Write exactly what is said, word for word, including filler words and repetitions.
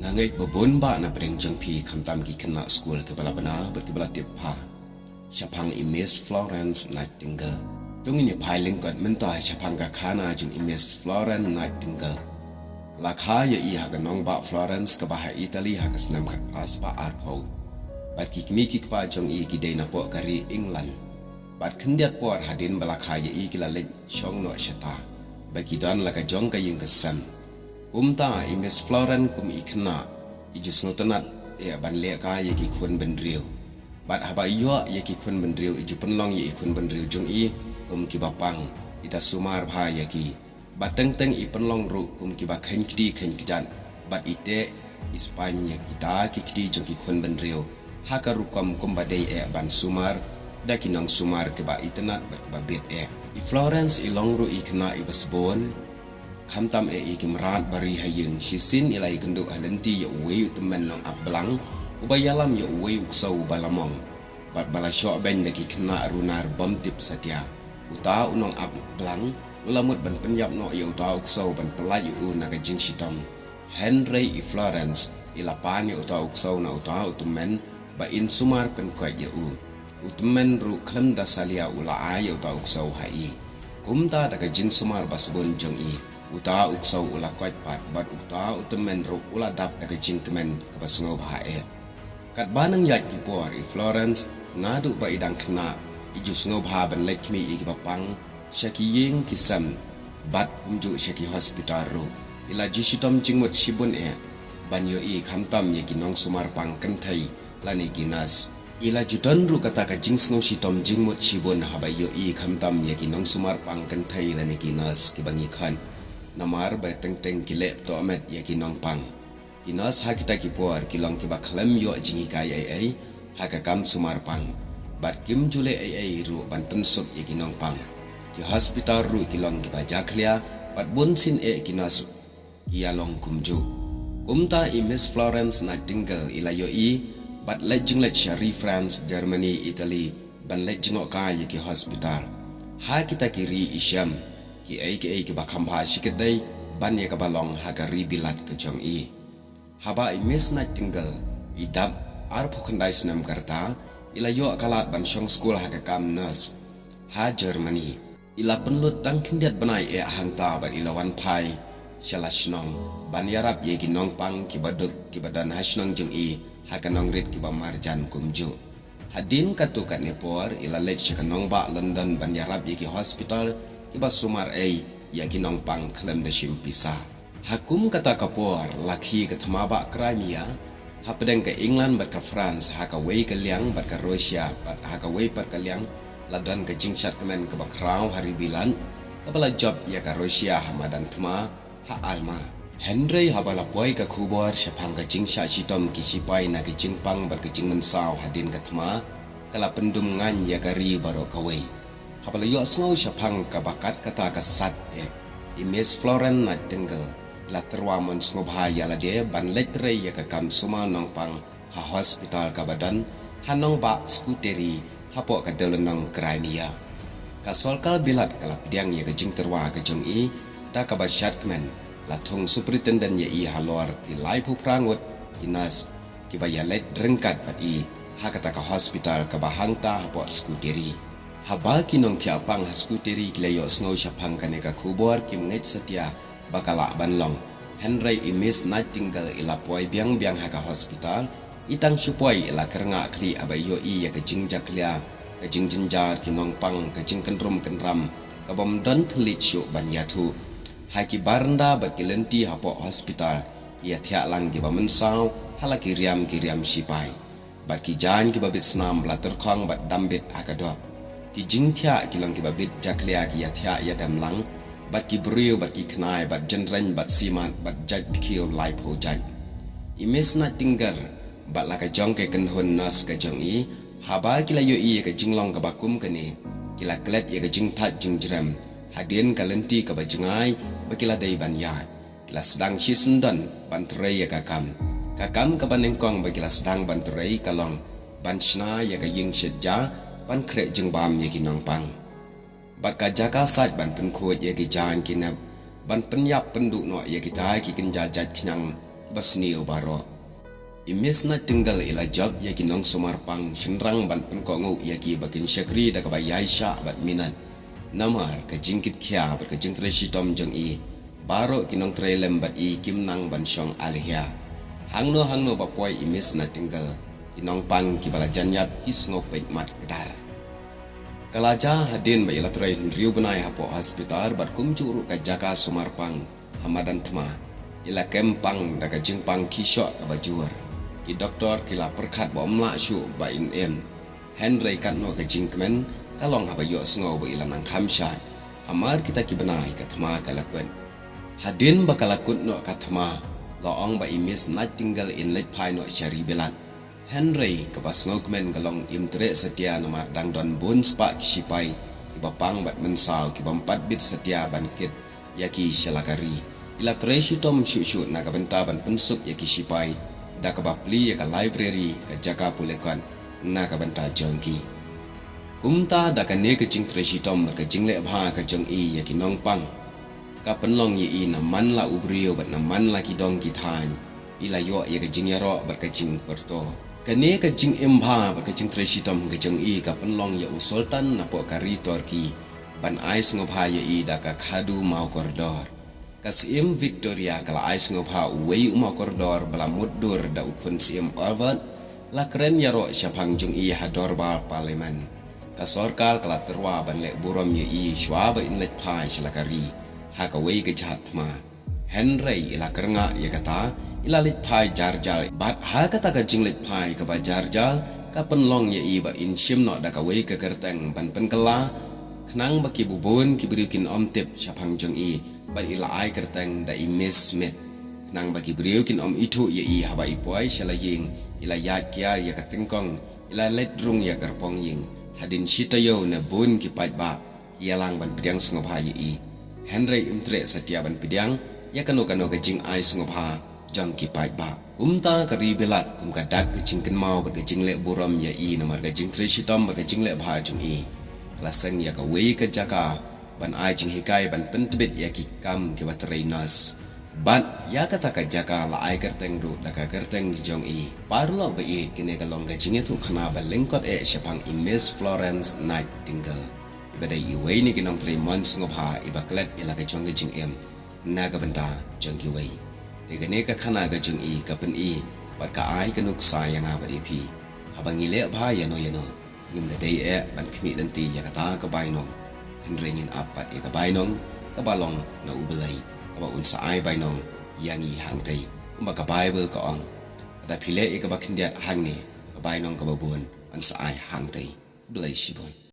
Nga ngeit ba bun bah na pdeng jong phi khamtam ki khynnah skul kiba la bna bad kiba la tip bha shaphang i Miss Florence Nightingale. To ngin ïa phai lyngkot mynta shaphang ka khana jong i Miss Florence Nightingale. La kha ïa i ha ka nongbah Florence kaba ha Italy ha ka snem khatphra spah arphew. Bad ki kmie ki kpa jong i ki dei napoh ka ri England. Bad khyndiat por hadien ba la kha ïa i ki la leit shong noh shata ba ki don la ka jong ka ïing ka sem. Kumta i Miss Florence kum i khynnah i ju sngewtynnat ïa ban leh kai ïa ki khun bynriew. Bad haba i ïoh ïa ki khun bynriew i ju pynlong ïa i khun bynriew jong i kum kiba pang, i da sumar bha ïa ki. Bad teng teng i pynlong ruh kum kiba kheiñ kti kheiñ kjat bad i teh i spaiñ ïa kita ki kti jong ki khun bynriew ha ka rukom kumba dei eh ban sumar da ki nongsumar kiba itynnat bad kiba bit eh. I Florence i long ruh i khynnah iba sbun. Khamtam eh i ki mrad ba ri ha ïing, shisien i la ïakynduh ha lynti ïa uwei u tymmen nongap blang uba ïalam ïa uwei u ksew uba la mong bad ba la shoh beiñ da ki khynnah runar bym tip satia. Uta u nongap blang u la mut ban pynïap noh ïa uta u ksew ban pyllait ïa u na ka jingshitom. Hynrei i Florence i la pan ïa uta u ksew na uta u tymmen ba in sumar pynkoit ïa u. U tymmen ruh khlem da salia u la ai ïa uta u ksew ha i. Kumta da ka jingsumar ba sbun jong i, uta u ksew u la koit pat bad uta u tymmen ruh u la dap da ka jingkmen kaba sngewbha eh. Katba nang ïaid ki por i Florence naduh ba i dang khynnah i ju sngewbha ban leit khmih ïa kiba pang sha ki ïing ki sem bad kumjuh sha ki hospital ruh. I la ju shitom jingmut shibun eh ban ïohi khamtam ïa ki nongsumar pang kynthei lane ki nurse. I la ju don ruh kata ka jingsngew shitom jingmut shibun haba i ïohi khamtam ïa ki nongsumar pang kynthei lane ki nurse kiba ngi khot. Namar ba teng teng ki leh tohmet ïa ki nongpang. Ki nurse ha kita ki por ki long kiba khlem ïoh jinghikai ei ei ha ka kam sumar pang bad kim ju leh ei ei ruh ban pynsuk ïa ki nongpang. Ki hospital ruh ki long kiba jakhlia bad bunsien eh ki nurse ki ïa long kumjuh. Kumta i Miss Florence Nightingale i la ïohi bad leit jingleit sha ri France, Germany, Italy ban leit jngoh kai ïa ki hospital. Ha kita ki ri i shem kiei kiei kiba kham bha shikatdei ban ïa kaba long ha ka ri Bilat ka jong i. Haba i Miss Nightingale i dap arphew khyndai snem ka rta, i la ïoh ka lad ban shong skul ha ka kam nurse ha Germany. I la pynlut tang khyndiat bnai eh hangta bad i la wan phai sha la shnong ban ïarap ïa ki nongpang kiba duk kiba don ha shnong jong i ha ka nongrit kiba marjan kumjuh. Hadien katto katne por i la leit sha ka nongbah London ban ïarap ïa ki hospital kiba sumar ei ïa ki nongpang khlem da shim pisa. Ha kum kata ka por la khie ka thma bah Crimea hapdeng ka England bad ka France, ha kawei ka liang bad ka Russia bad ha kawei pat ka liang la don ka jingshad kmen kaba khraw ha ri Bilat kaba la jop ïa ka Russia ha madan thma ha Alma. Hynrei haba la poi ka khubor shaphang ka jingshah shitom ki sipai na ka jingpang bad ka jingmynsaw hadien ka thma, ka la pyndum ngan ïa ka ri baroh kawei. Haba la ïohsngew shaphang kaba kat kata ka sat eh, i Miss Florence Nightingale i la tyrwa mon sngewbha ïa lade ban leit trei ïa ka kam sumar nongpang ha hospital kaba don ha nongbah Scutari hapoh ka dewlynnong Crimea. Ka sorkar Bilat ka la pdiang ïa ka jingtyrwa ka jong i da kaba shad kmen, la thung superintendent ïa i halor ki laiphew phra ngut ki nurse kiba ïa leit ryngkat bad i ha kata ka hospital kaba hangta hapoh Scutari. Haba ki nongthiah pang ha Scutari ki la ïohsngew shaphang kane ka khubor kim ngeit satia ba ka lah ban long. Hynrei i Miss Nightingale i la poi biang biang ha ka hospital, i tang shu poi i la kyrngah khlieh haba i ïohi ïa ka jingjakhlia, ka jingjynjar ki nongpang, ka jingkynrum kynram kabym don thylliej shuh ban ïathuh. Ha ki baranda bad ki lynti hapoh hospital ki ïathiah lang kiba mynsaw ha la ki riam ki riam sipai. Bad ki jaiñ kiba bit snam ba la tyrkhong bad dambit ha ka doh. Ki jingthiah ki long kiba bit jakhlia ki ïathiah ïadem lang bad ki briew bad ki khnai bad jynreng bad simat bad jait dkhiew laiphew jait. I Miss Nightingale bad la ka jong ka kynhun nurse ka jong i, haba ki la ïohi ïa ka jinglong kaba kum kane, ki la klet ïa ka jingthait jingjrem hadien ka lynti kaba jngai ba ki la dei ban ïaid. Ki la sdang shisyndon ban trei ïa ka kam. Ka kam kaba nyngkong ba ki la sdang ban trei ka long ban shna ïa ka ïing shet ja ban khreh jingbam ïa ki nongpang. Bad ka jaka sait ban pynkhuid ïa ki jaiñ ki nep ban pynïap pynduh noh ïa kita ki kynja jait khñiang Ba sniew baroh. I Miss Nightingale i la jop ïa ki nong Sumarpang shynrang ban pynkohnguh ïa ki ba kin shakri da kaba ïaishah bad minot. Namar ka jingkitkhia bad ka jingtrei shitom jong i, baroh ki nongtrei lem bad i kim nang ban shong alhia. Hangno hangno ba poi i Miss Nightingale, ki nongpang kiba la jan ïap ki sngew peit mat kdar. Ka la jia hadien ba i la trei hynriew bnai hapoh hospital bad kumjuh ruh ka jaka Sumarpang ha madan thma. I la kem pang da ka jingpang khishoh kaba jur. Ki doktor ki la pyrkhat ba ym lah shuh ba in im. Hynrei katno ka jingkmen ka long haba ïohsngew ba i la nang kham shai. Hamar kita ki bnai ka thma ka la kut. Hadien ba ka la kut noh ka thma, la ong ba i Miss Nightingale in leit phai noh sha ri Bilat. Hynrei kaba sngewkmen ka long im treh satia namar dang don bun spah ki shipai kiba pang bad mynsaw kiba ym pat bit satia ban kit ïa ki sha la ka ri. I la trei shitom shuh shuh na ka bynta ban pynsuk ïa ki shipai da kaba plie ïa ka library, ka jaka pule kot, na ka bynta jong ki. Kumta da kane ka jingtrei shitom bad ka jingleh bha ka jong i ïa ki nongpang, ka pynlong ïa i na man la u briew bad na man la ki dong ki thaiñ, i la ïoh ïa ka jingïaroh bad ka jingpyrto. Kane ka jingim bha bad ka jingtrei shitom ka jong i ka pynlong ïa u sultan napoh ka ri Turkey ban ai sngewbha ïa i da ka khadu mawkordor. Ka Syiem Victoria ka la ai sngewbha uwei u mawkordor ba la mutdur da u khun Syiem Edward, la kren ïaroh shaphang jong i ha dorbar Parliament. Ka sorkar ka la tyrwa ban leh burom ïa i shuwa ba in leit phai sha la ka ri ha kawei ka jhad thma. Hynrei i la kyrngah ïa kata, i la leit phai jar jar. Bad ha kata ka jingleit phai kaba jar jar, ka pynlong ïa i ba in shim noh da kawei ka kyrteng ban pynkylla, khnang ba ki bun ki briew kin ym tip shaphang jong i, bad i la ai kyrteng da i Miss Smith. Khnang ba ki briew kin ym ithuh ïa i haba i poi sha la ïing, i la ïaid kiar ïa ka tyngkong, i la leit rung ïa ka kyrpong ïing. Hadien shi taïew ne bun ki paidbah ki ïalang ban pdiang sngewbha ïa i. Hynrei im treh satia ban pdiang ïa kano kano ka jingai sngewbha jong ki paidbah. Kumta ka ri Bilat kum ka dak ka jingkynmaw bad ka jingleh burom ïa i namar ka jingtrei shitom bad ka jingleh bha jong i. Ka la seng ïa kawei ka jaka ban ai jinghikai ban pyntbit ïa ki kam kiba trei nurse. Bad ïa kata ka jaka la ai kyrteng ruh da ka kyrteng jong i. Paralok ba ïeit, kane ka long ka jingïathuhkhana ba lyngkot eh shaphang i Miss Florence Nightingale, iba dei iwei na ki nongtrei mon sngewbha iba klet ïa la ka jong ka jingim na ka bynta jong kiwei. Te kane ka khana ka jong i ka pyni bad ka ai ka nuksa ïa nga bad ïa phi. Haba ngi leh bha ïano ïano, ngim da dei eh ban khmih lynti ïa kata ka bainong. Hynrei ngin ap pat ïa ka bainong kaba long na U Blei, kaba un sa ai bainong ïa ngi hangtei. Kumba ka Baibl ka ong, lada phi leh ïa kaba khyndiat hangne, ka bainong kaba bun yn sa ai hangtei. Khublei shibun.